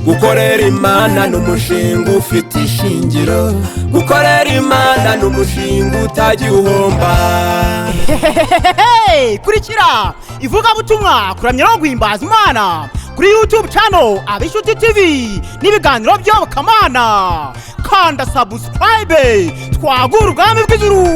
Gukorera Imana ni umushinga ufite ishingiro. Gukorera Imana ni umushinga utagiye uhomba. Hehehe! Kurikira ivugabutumwa, kuramya no guhimbaza Imana kuri YouTube channel Abishuti TV n'ibiganiro by'Iyobokamana. Kanda subscribe, twagura ubwami bw'ijuru.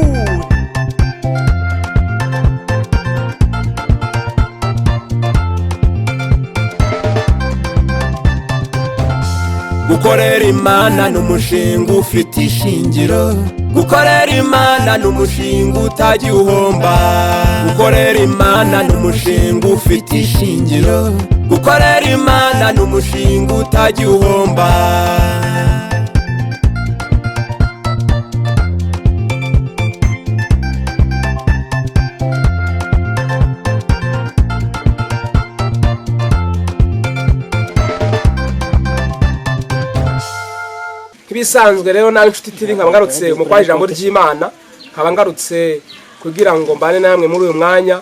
Gukorera Imana ni umushinga ufite ishingiro. Gukorera Imana ni umushinga utagiye uhomba. Gukorera Imana ni umushinga ufite ishingiro. Gukorera Imana ni umushinga utagiye uhomba. Nk'ibisanzwe rero, nawe Inshuti TV, nkaba ngarutse mu kwa ijambo ry'Imana, nkaba ngarutse kugira ngo mbane namwe muri uyu mwanya.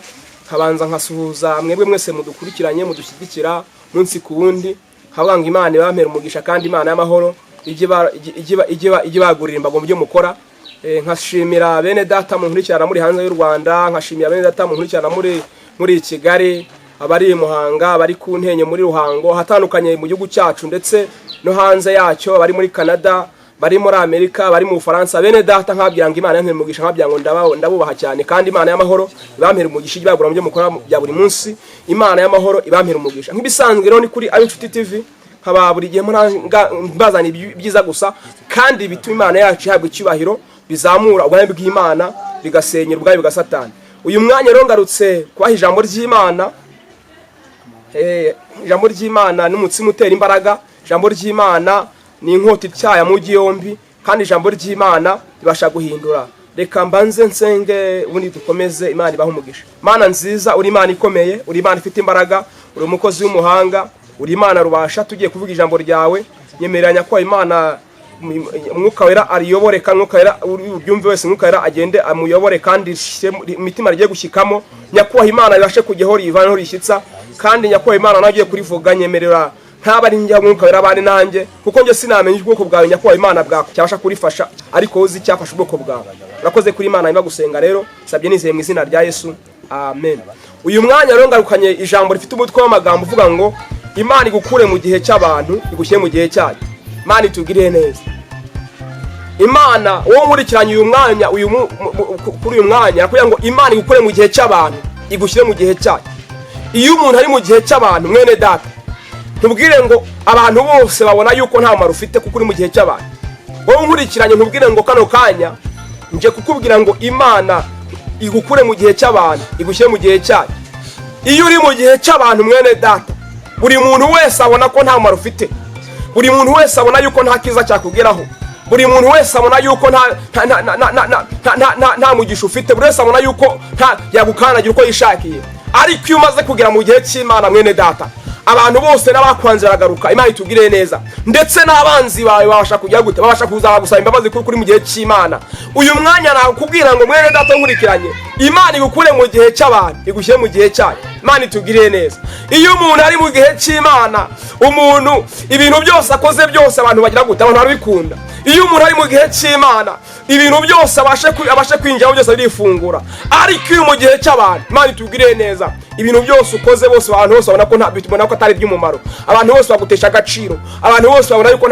Nkabanza nkasuhuza mwebwe mwese mudukurikiranye, mudushyigikira munsi ku wundi, nkavuga ngo Imana ibampera umugisha, kandi Imana y'amahoro ijye ibagurira imbago mu byo mukora. Nkashimira bene data munkurikirana muri hanze y'u Rwanda, nkashimira bene data munkurikirana muri Kigali, abari i Muhanga, abari ku Ntenyo muri Ruhango, ahatandukanye mu gihugu cyacu ndetse no hanze yacyo, abari muri Canada, bari muri Amerika, bari mu Bufaransa. Bene data, nkabwira ngo Imana yampera umugisha, nkabwira ngo ndabubaha cyane, kandi Imana y'amahoro ibampera umugisha, ibagura mu byo mukora bya buri munsi. Imana y'amahoro ibampera umugisha. Nk'ibisanzwe rero, ni kuri Ab'inshuti TV, nkaba buri gihe mbazana ibyiza gusa kandi bituma Imana yacu ihabwa icyubahiro, bizamura ubwami bw'Imana, bigasenyera ubwami bwa Satani. Uyu mwanya rero ngarutse kubaha ijambo ry'Imana. Ijambo ry'Imana ni umutsima utera imbaraga, ijambo ry'Imana ni inkota ityaye mu yombi, kandi ijambo ry'Imana ribasha guhindura. Reka mbanze nsenge, ubundi dukomeze. Imana ibahe umugisha. Mana nziza, uri Imana ikomeye, uri Imana ifite imbaraga, uri umukozi w'umuhanga, uri Imana rubasha. Tugiye kuvuga ijambo ryawe, nyemeranya ko Imana Umwuka Wera ariyobore, kandi Umwuka Wera uryumve wese, Umwuka Wera agende amuyobore, kandi rishyire imitima rigiye gushyikamo. Nyakubahwa Imana, ribashe kujyaho riyivanaho rishyitsa. Kandi nyakubahwa Imana, nawe ugiye kurivuga, nyemerera ntaba ari njya, Umwuka Wera abane nanjye, kuko njye sinamenya ubwoko bwawe, nyakubahwa Imana, bwawe cyabasha kurifasha, ariko wowe uzi icyafasha ubwoko bwawe. Urakoze kuri Imana. Niba gusenga rero sabye nizeye mu izina rya Yesu, amen. Uyu mwanya rero ngarukanye ijambo rifite umutwe w'amagambo uvuga ngo Imana igukure mu gihe cy'abantu, igushyire mu gihe cyayo. Imana itugirire neza. Imana wowe nkurikiranye uyu mwanya, kuri uyu mwanya, kugira ngo Imana igukure mu gihe cy'abantu, igushyire mu gihe cyayo. Iyo umuntu ari mu gihe cy'abantu, mwene data, ntubwire ngo abantu bose babona yuko nta mumaro ufite kuko uri mu gihe cy'abantu. Wowe nkurikiranye, ntubwire ngo kano kanya nje kukubwira ngo Imana igukure mu gihe cy'abantu, igushyire mu gihe cyayo. Iyo uri mu gihe cy'abantu, mwene data, buri muntu wese abona ko nta mumaro ufite, buri muntu wese abona yuko nta kiza cyakugeraho, buri muntu wese abona yuko nta mugisha ufite, buri wese abona yuko nta yagukandagira uko yishakiye. Ariko iyo umaze kugera mu gihe cy'Imana, mwene data, abantu bose n'abakwanze baragaruka. Imana itugirire neza. Ndetse n'abanzi bawe babasha kujya gute? Babasha kuza bagusaba imbabazi kuko uri mu gihe cy'Imana. Uyu mwanya nakubwira ngo mwene data nkurikiranye, Imana igukure mu gihe cy'abantu, igushyire mu gihe cyayo. Imana itugirire neza. Iyo umuntu ari mu gihe cy'Imana, umuntu ibintu byose akoze byose abantu bagira gute? Abantu barabikunda. Iyo umuntu ari mu gihe cy'Imana, ibintu byose abashe kwinjiramo byose birifungura. Ariko iyo mu gihe cy'abantu, Imana itugirire neza, ibintu byose ukoze bose, abantu bose babona ko nta, babona ko atari iby'umumaro, abantu bose bagutesha agaciro, abantu bose babona yuko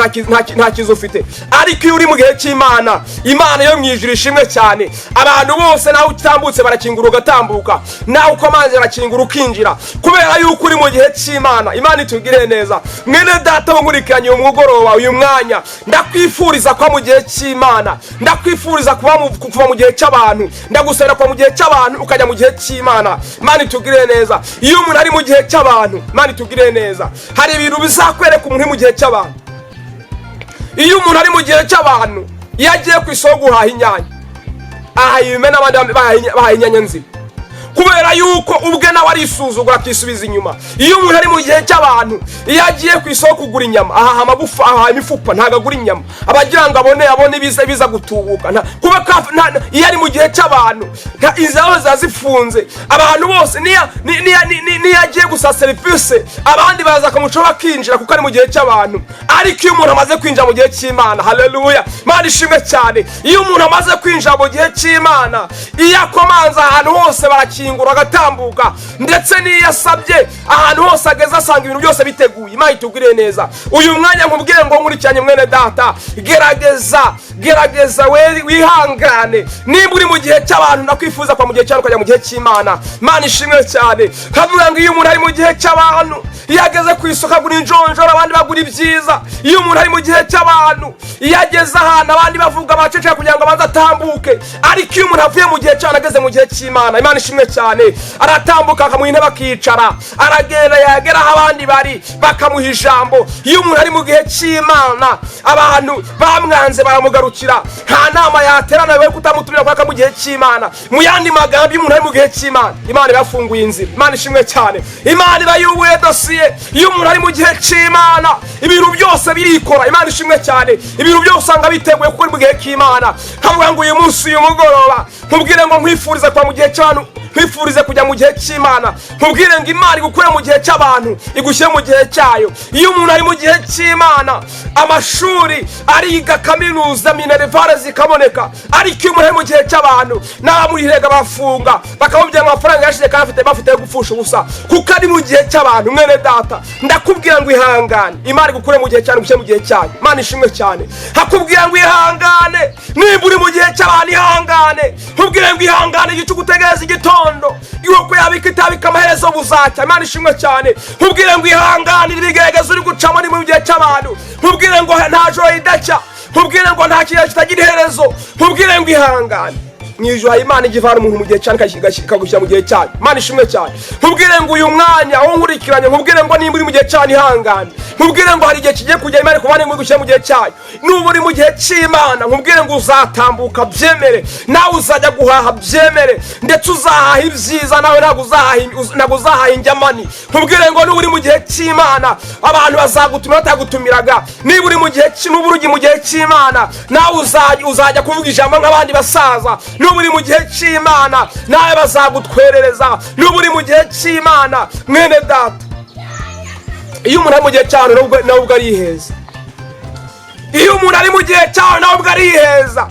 nta kiza ufite. Ariko iyo uri mu gihe cy'Imana, Imana yo mu ijuru ishimwe cyane, abantu bose nawe utambutse barakingura ugatambuka, nawe uko amazi barakingura ukinjira, kubera yuko uri mu gihe cy'Imana. Imana itugirire neza. Mwene data nkurikiranye uyu mugoroba, uyu mwanya, ndakwifuriza kuba mu gihe cy'Imana, ndakwifuriza kuva mu gihe cy'abantu, ndagusabira kuva mu gihe cy'abantu ukajya mu gihe cy'Imana. Imana itugirire neza. Iyo umuntu ari mu gihe cy'abantu, Imana itugirire neza, hari ibintu bizakwereka umuntu uri mu gihe cy'abantu. Iyo umuntu ari mu gihe cy'abantu, iyo agiye ku isoko guhaha inyanya, aha ibimena, abandi bahaha inyanya nzima. Kubera yuko ubwe nawe arisuzugura, akisubiza inyuma. Iyo umuntu ari mu gihe cy'abantu, iyo agiye ku isoko kugura inyama, ahaha amagufa, ahaha imifupa, ntabwo agura inyama. Aba agira ngo abone ibiza gutubuka. Kuba iyo ari mu gihe cy'abantu, inzira ziba zifunze. Abantu bose, niyo agiye gusaba serivisi, abandi baza bakamucaho bakinjira, kuko ari mu gihe cy'abantu. Ariko iyo umuntu amaze kwinjira mu gihe cy'Imana, haleluya, Imana ishimwe cyane, iyo umuntu amaze kwinjira mu gihe cy'Imana, iyo akomanze ahantu hose barakingura agatambuka. Ndetse n'iyo asabye, ahantu hose ageze asanga ibintu byose biteguye. Imana itugwiriye neza. Uyu mwanya nkubwire ngo nkurikiranye, mwene data, gerageza, gerageza we wihangane. Niba uri mu gihe cy'abantu, ndakwifuza kuva mu gihe cy'abantu ukajya mu gihe cy'Imana. Imana ishimwe cyane. Nkavuga ngo iyo umuntu ari mu gihe cy'abantu, iyo ageze ku isoko agura injonjoro, abandi bagura ibyiza. Iyo umuntu ari mu gihe cy'abantu, iyo ageze ahantu abandi bavuga, baceceka kugira ngo abanze atambuke. Ariko iyo umuntu avuye mu gihe cy'abantu ageze mu gihe cy'Imana, Imana ishimwe cyane, aratambuka bakamuha intebe akicara, aragenda yagera aho abandi bari bakamuha ijambo. Iyo umuntu ari mu gihe cy'Imana, abantu bamwanze baramugarukira. Nta nama yaterana we kutamutumira kubera ko ari mu gihe cy'Imana. Mu yandi magambo, iyo umuntu ari mu gihe cy'Imana, Imana iba yafunguye inzira. Imana ishimwe cyane. Imana iba yubuye dosiye. Iyo umuntu ari mu gihe cy'Imana, ibintu byose birikora. Imana ishimwe cyane. Ibintu byose usanga biteguye kuko uri mu gihe cy'Imana. Nkavuga ngo uyu munsi, uyu mugoroba, nkubwire ngo nkwifurize kuba mu gihe cy'abantu, nkwifurize kujya mu gihe cy'Imana. Nkubwire ngo Imana igukure mu gihe cy'abantu, igushyire mu gihe cyayo. Iyo umuntu ari mu gihe cy'Imana, amashuri ariga, kaminuza, minerval zikaboneka. Ariko iyo umuntu ari mu gihe cy'abantu, n'abamurihega bafunga, bakamubwira ngo amafaranga yashize kandi bafite yo gupfusha ubusa, kuko ari mu gihe cy'abantu. Mwene data, ndakubwira ngo ihangane, Imana igukure mu gihe cyane, igushyire mu gihe cyayo. Imana ishimwe cyane. Hakubwira ngo ihangane, nimba uri mu gihe cy'abantu, ihangane. Nkubwire ngo ihangane, igicuku utegereze igitondo, yuko yabika itabika, amaherezo buzacya. Imana ishimwe cyane. Nkubwire ngo ihangane, ibigeragezo uri gucamo ni mu gihe cy'abantu. Nkubwire ngo nta joro ridacya. Nkubwire ngo nta kintu kitagira iherezo. Nkubwire ngo ihangane, mu ijoro hari Imana ijya ivana umuntu mu gihe cyane, ikagushyira mu gihe cyayo. Imana ishimwe cyane. Nkubwire ngo uyu mwanya aho nkurikiranye, nkubwire ngo nimba uri mu gihe cyane, ihangane. Nkubwire ngo hari igihe kigiye kujya Imana ikuvane ngo igushyire mu gihe cyayo. Nuba uri mu gihe cy'Imana, nkubwire ngo uzatambuka byemere, nawe uzajya guhaha byemere, ndetse uzahaha ibyiza nawe, ntabwo uzahaha injyamani. Nkubwire ngo nuba uri mu gihe cy'Imana, abantu bazagutumira batagutumiraga. Niba uri mu gihe nuba uri mu gihe cy'Imana, nawe uzajya kuvuga ijambo nk'abandi basaza. Nuba uri mu gihe cy'Imana, nawe bazagutwerereza. Nuba uri mu gihe cy'Imana, mwene data, iyo umuntu ari mu gihe cy'abantu, nawe ubwo ariheza. Iyo umuntu ari mu gihe cyawe, nawe ubwo ariheza,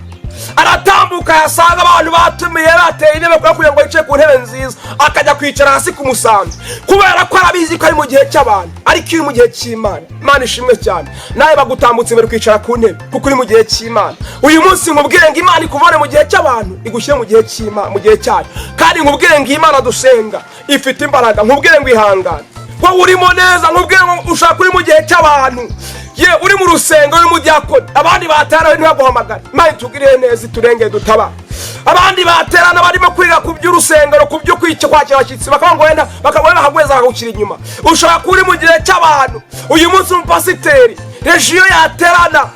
aratambuka, yasanga abantu batumiye bateye intebe kugira ngo yicaye ku ntebe nziza, akajya kwicara hasi ku musambi, kubera ko arabizi ko ari mu gihe cy'abantu. Ariko iyo uri mu gihe cy'Imana, Imana ishimwe cyane, nawe bagutambutse imbere ukicara ku ntebe, kuko uri mu gihe cy'Imana. Uyu munsi nkubwire ngo Imana ikuvane mu gihe cy'abantu, igushyire mu gihe cy'Imana, mu gihe cyayo. Kandi nkubwire ngo Imana dusenga ifite imbaraga. Nkubwire ngo ihangane, wowe urimo neza. Nkubwire ngo ushaka uri mu gihe cy'abantu, ye uri mu rusengero, uri mu diakoni, abandi baterana ntibaguhamagare. Imana itugirire neza, iturengere, dutabara. Abandi baterana barimo kwiga ku by'urusengero, ku byo kwica, kwakira abashyitsi, bakavuga ngo wenda bakaba bakaguheza, bakagushyira inyuma. Ushobora kuba uri mu gihe cy'abantu. Uyu munsi umupasiteri, région yaterana,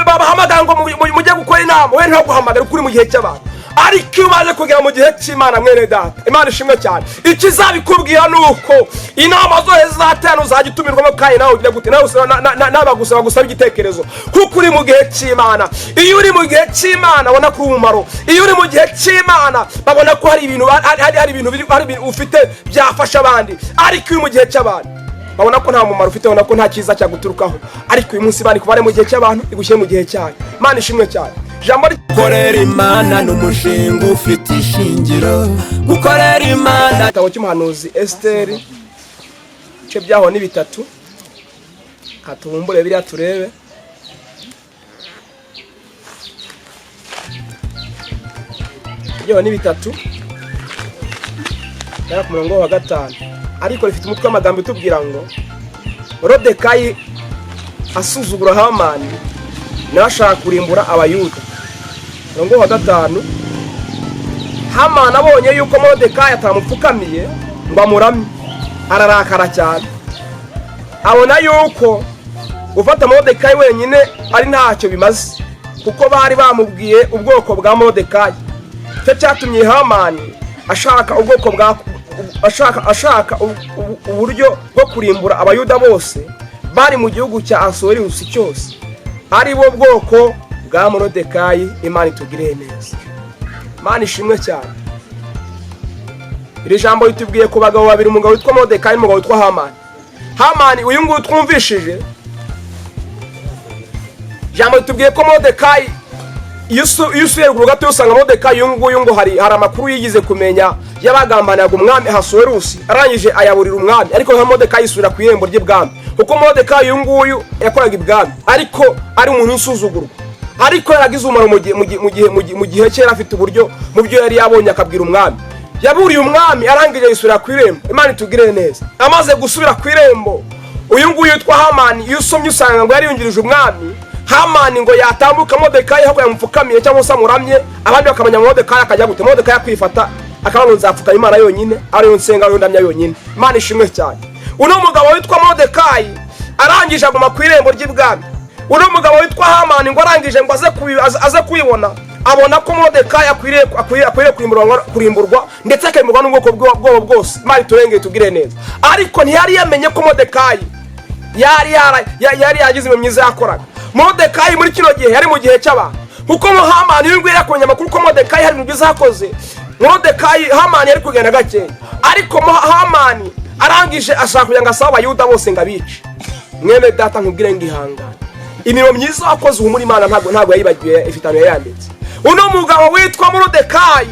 babahamagara ngo mujye gukora inama, we ntibaguhamagare kuko uri mu gihe cy'abantu. Ariko iyo umaze kugera mu gihe cy'Imana, mwene data, Imana ishimwe cyane, ikizabikubwira ni uko inama zose zizaterana uzajya utumirwamo, kandi nawe ugira gute, nawe nawe bagusaba gusaba igitekerezo, kuko uri mu gihe cy'Imana. Iyo uri mu gihe cy'Imana, babona ko uri umumaro. Iyo uri mu gihe cy'Imana, babona ko hari ibintu ufite byafasha abandi. Ariko iyo uri mu gihe cy'abantu, babona ko nta mumaro ufite, babona ko nta cyiza cyaguturukaho. Ariko uyu munsi bari kubare mu gihe cy'abantu, igushyire mu gihe cyayo. Imana ishimwe cyane. Ijambo Gukorera Imana ni umushinga ufite ishingiro, gukorera Imana. Igitabo cy'umuhanuzi Esiteri, ibice byaho ni bitatu. Katubumbure biriya turebe. Byaho ni bitatu, guhera ku murongo wa 5, ariko rifite umutwe w'amagambo itubwira ngo Morodekayi asuzugura Hamani, nawe ashaka kurimbura Abayuda. Murongo wa 5: Hamani abonye yuko Morodekayi atamupfukamiye ngo amuramye, ararakara cyane, abona yuko gufata Morodekayi wenyine ari ntacyo bimaze, kuko bari bamubwiye ubwoko bwa Morodekayi. Icyo cyatumye Hamani Ashaka ubwoko bwa ashaka uburyo bwo kurimbura Abayuda bose bari mu gihugu cya Ahasuwerusi cyose, ari bo bwoko bwa Morodekayi. Imana itugiriye neza, Imana ishimwe cyane. Iri jambo ritubwiye ku bagabo babiri, umugabo witwa Morodekayi n'umugabo witwa Hamani. Hamani uyu nguyu twumvishije, ijambo ritubwiye ko Morodekayi, iyo usuye ruguru gato usanga Morodekayi uyu nguyu ngo hari amakuru yigize kumenya y'abagambaniraga umwami Ahasuwerusi, arangije ayaburira umwami. Ariko nka Morodekayi yisubira ku irembo ry'ibwami, kuko Morodekayi uyu nguyu yakoraga ibwami ariko ari umuntu usuzugurwa, ariko yaragize umumaro mu gihe cye, yari afite uburyo mu byo yari yabonye akabwira umwami. Yaburiye umwami, arangije yisubira ku irembo. Imana itugirire neza. Amaze gusubira ku irembo, uyu nguyu witwa Hamani, iyo usomye usanga ngo yari yungirije umwami. Hamani ngo yatambuka, Modekayi aho yamupfukamiye cyangwa se amuramye, abandi bakamenya Modekayi, akajya gute? Modekayi akwifata akavuga ngo nzapfukama Imana yonyine, ariyo nsenga, ariyo ndamya yonyine. Imana ishimwe cyane. Uno mugabo witwa Modekayi arangije aguma ku irembo ry'ibwami. Uno mugabo witwa Hamani ngo arangije ngo aze kubibona, abona ko Modekayi akwiriye kurimburwa, ndetse akarimburwa n'ubwoko bwabo bwose. Imana iturengere, tugire neza. Ariko ntiyari yamenye ko Modekayi yari yagize imirimo myiza yakoraga. Modekayi muri kino gihe yari mu gihe cy'abantu, kuko Hamani uyu nguyu yakonye amakuru ko Modekayi hari ibintu byiza yakoze. Modekayi, Hamani yari kugenda gakeya, ariko Hamani arangije ashaka kugira ngo asabe Abayuda bose ngo abice. Mwene data, nkubwire ngo ihangane, imirimo myiza wakoze uhumura, Imana ntabwo yayibagiwe, ifite ahantu yayanditse. Uno mugabo witwa Morodekayi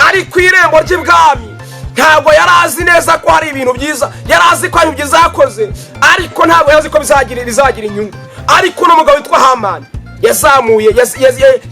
ari ku irembo ry'ibwami, ntabwo yari azi neza ko hari ibintu byiza. Yari azi ko hari ibintu byiza yakoze, ariko ntabwo yari azi ko bizagira inyungu. Ariko uno mugabo witwa Hamani yazamuye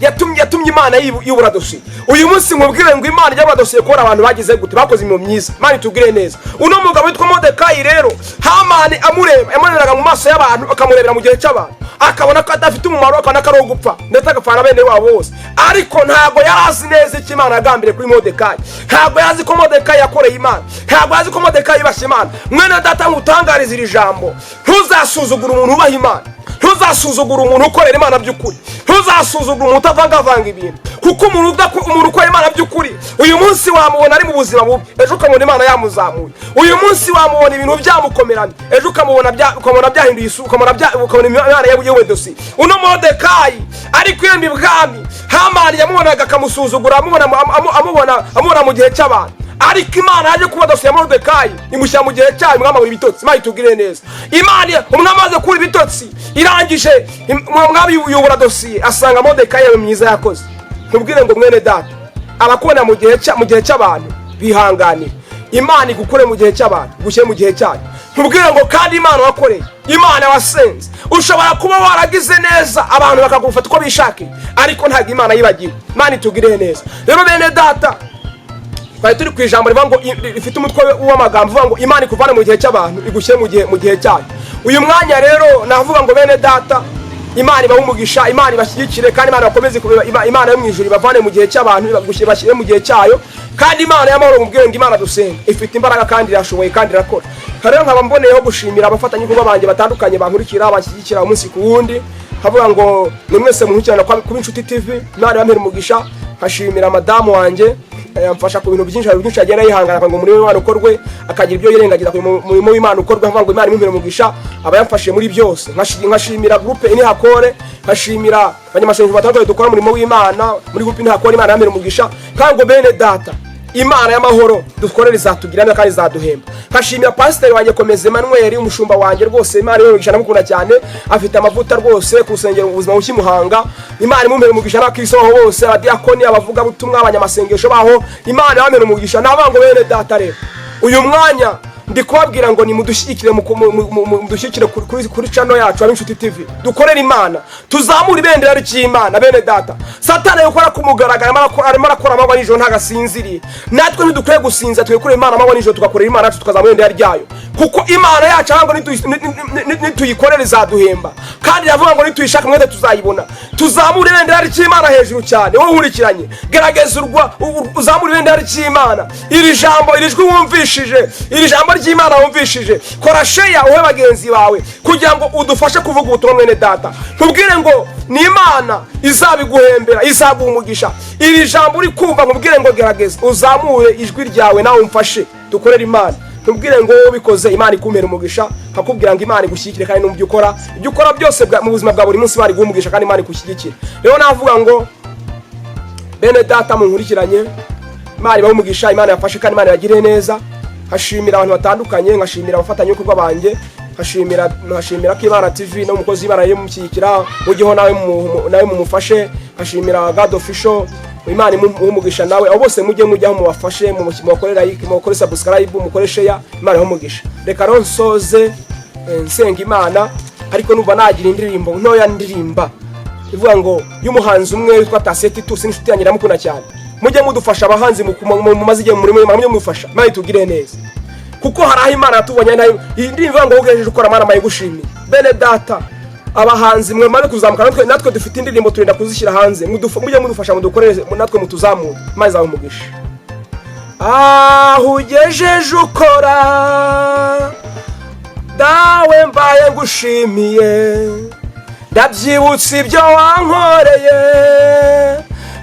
yatumye Imana yubura dosiye. Uyu munsi nkubwire ngo Imana ijya dosiye kubona abantu bagize gute, bakoze imirimo myiza. Imana itubwire neza. Uno mugabo witwa Modekayi rero, Hamani amureba, yamureberaga mu maso y'abantu, akamurebera mu gihe cy'abantu, akabona ko adafite umumaro, akabona ko ari uwo gupfa, ndetse agapfana bene wabo bose. Ariko ntabwo yari azi neza icyo Imana yagambiriye kuri Modekayi. Ntabwo yari azi ko Modekayi yakoreye Imana, ntabwo yari azi ko Modekayi yubashye Imana. Mwene data, ngutangariza iri jambo: ntuzasuzugure umuntu wubaha Imana, ntuzasuzugure umuntu ukorera Imana by'ukuri, ntuzasuzugure umuntu utavangavanga ibintu, kuko umuntu ukorera Imana by'ukuri, uyu munsi wamubona ari mu buzima bubi, ejo ukamubona Imana yamuzamuye. Uyu munsi wamubona ibintu byamukomeranye, ejo ukamubona byahinduye isura, ukabona Imana yabuye dosiye. Uno Modekayi ari ku irembo ibwami, Hamani yamubonaga akamusuzugura, amubona mu gihe cy'abantu, ariko Imana yaje kuba dosiye ya Morodekayi, imushyira mu gihe cyayo, umwami abura ibitotsi. Imana itugirire neza. Imana, umwami amaze kubura ibitotsi, irangije umwami yubura dosiye, asanga Morodekayi yawe myiza yakoze. Ntubwire ngo mwene data, abakubona mu gihe cy'abantu bihanganire, Imana igukure mu gihe cy'abantu, igushyire mu gihe cyayo. Ntubwire ngo kandi Imana wakoreye, Imana wasenze, ushobora kuba waragize neza abantu bakagufata uko bishakiye, ariko ntabwo Imana yibagiwe. Imana itugirire neza. Rero bene data, twari turi ku ijambo rivuga ngo rifite umutwe w'amagambo uvuga ngo Imana ikuvane mu gihe cy'abantu, igushyire mu gihe cyayo. Uyu mwanya rero navuga ngo bene data, Imana ibahe umugisha, Imana ibashyigikire, kandi Imana bakomeze Imana yo mu ijuru ibavane mu gihe cy'abantu, ibashyire mu gihe cyayo. Kandi Imana y'amahoro, mu bwenge, Imana dusenga ifite imbaraga kandi irashoboye kandi irakora. Rero nkaba mboneyeho gushimira abafatanyabikorwa banjye batandukanye bankurikira, banshyigikira umunsi ku wundi, nkavuga ngo ni mwese munkurikirana kuba Inshuti TV, Imana ibampere umugisha. Nkashimira madamu wanjye, amfasha ku bintu byinshi, hari byinshi agenda yihangana ngo umurimo w'Imana ukorwe, akagira ibyo yirengagiza kugira ngo umurimo w'Imana ukorwe. Nkavuga ngo Imana imumpere umugisha, aba yamfashije muri byose. Nkashimira groupe Inihakore, nkashimira abanyamasengesho batandukanye dukora umurimo w'Imana muri groupe Inihakore, Imana yampere umugisha. Kandi ngo bene data, Imana y'amahoro dukorere izatugira neza kandi izaduhemba. Nkashimira pasiteri wanjye Komeza Emmanuel, umushumba wanjye rwose, Imana imuhe umugisha, ndamukunda cyane, afite amavuta rwose ku rusengero Ubuzima Bushya i Muhanga. Imana imumpere umugisha n'abakristo baho bose, abadiyakoni, abavugabutumwa, abanyamasengesho baho, Imana ibamere umugisha. Navuga ngo bene data rero, uyu mwanya ndi kubabwira ngo nimudushyigikire, mudushyigikire kuri channel yacu Ab'inshuti TV, dukorere Imana, tuzamure ibendera ry'Imana. Bene data, Satani gukora ku mugaragaro, arimo arakora amanywa nijoro, ntabwo asinziriye. Natwe ntidukwiye gusinzira, twikorera Imana amanywa nijoro, tugakorera Imana yacu, tukazamura ibendera ryayo, kuko Imana yacu ahubwo nituyikorera izaduhemba, kandi iravuga ngo nituyishaka mwete tuzayibona. Tuzamure ibendera ry'Imana hejuru cyane. Wowe nkurikiranye, gerageza urwa uzamure ibendera ry'Imana. Iri jambo, iri jwi wumvishije, iri jambo ry'Imana wumvishije, kora share uhe bagenzi bawe kugira ngo udufashe kuvuga ubutumwa. Mwene data, nkubwire ngo ni Imana izabiguhembera, izaguha umugisha. Iri jambo uri kumva, nkubwire ngo gerageza uzamure ijwi ryawe nawe umfashe dukorere Imana. Nkubwire ngo wowe ubikoze, Imana ikumpera umugisha. Nkakubwira ngo Imana igushyigikire, kandi n'ibyo ukora, ibyo ukora byose mu buzima bwa buri munsi, Imana iguha umugisha kandi Imana igushyigikire. Rero navuga ngo bene data munkurikiranye, Imana ibahe umugisha, Imana yafashe kandi Imana yagire neza. Nkashimira abantu batandukanye, nkashimira abafatanyabikorwa banjye, nkashimira ko Imana TV n'umukozi w'Imana yimushyigikira mujyeho nawe nawe mumufashe. Nkashimira God Official, Imana imuhe umugisha nawe. Abo bose mujye mujyaho mubafashe, mubakore like, mubakore subscribe, mukore share. Imana ibahe umugisha. Reka rero nsoze nsenga Imana, ariko numva nagira indirimbo ntoya ndirimba ivuga ngo y'umuhanzi umwe witwa Taseti Tusi, n'inshuti yanjye, ndamukunda cyane. Mujye mudufasha abahanzi mumaze igihe mu murimo w'Imana, mujye mudufasha, Imana itugire neza, kuko hari aho Imana yatubonye. Nayo iyi ndirimbo ivuga ngo ugejeje ukora, Mana mayigushimiye. Bene data abahanzi mwe maze kuzamuka, natwe dufite indirimbo turenda kuzishyira hanze. Mujye mudufasha, mudukorere natwe mutuzamure. Imana izabaha umugisha. Aho ugejeje ukora, dawe, mbaye ngushimiye. Ndabyibutse ibyo wankoreye,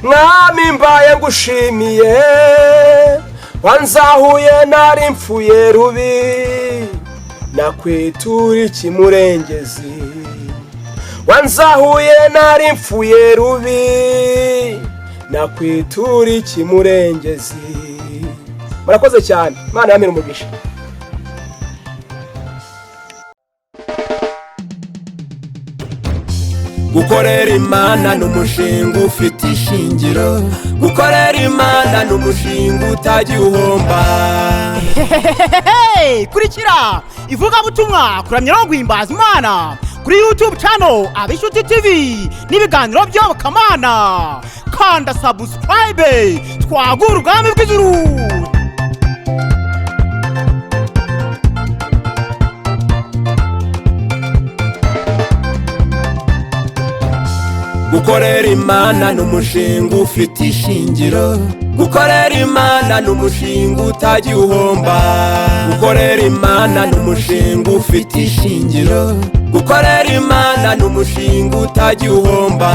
mwami, mbaye ngushimiye. Wanzahuye nari mpfuye rubi, nakwitura ikimurengezi. Wanzahuye nari mpfuye rubi, nakwitura ikimurengezi. Murakoze cyane, Imana yampera umugisha. Gukorera Imana ni umushinga ufite ishingiro. Gukorera Imana ni umushinga utagiye uhomba. Hehehe, kurikira ivugabutumwa, kuramya no guhimbaza Imana kuri YouTube channel Abishuti TV n'ibiganiro by'Iyobokamana. Kanda subscribe, twagura ubwami bw'ijuru. Gukorera Imana ni umushinga ufite ishingiro. Gukorera Imana ni umushinga utagiye uhomba. Gukorera Imana ni umushinga ufite ishingiro. Gukorera Imana ni umushinga utagiye uhomba.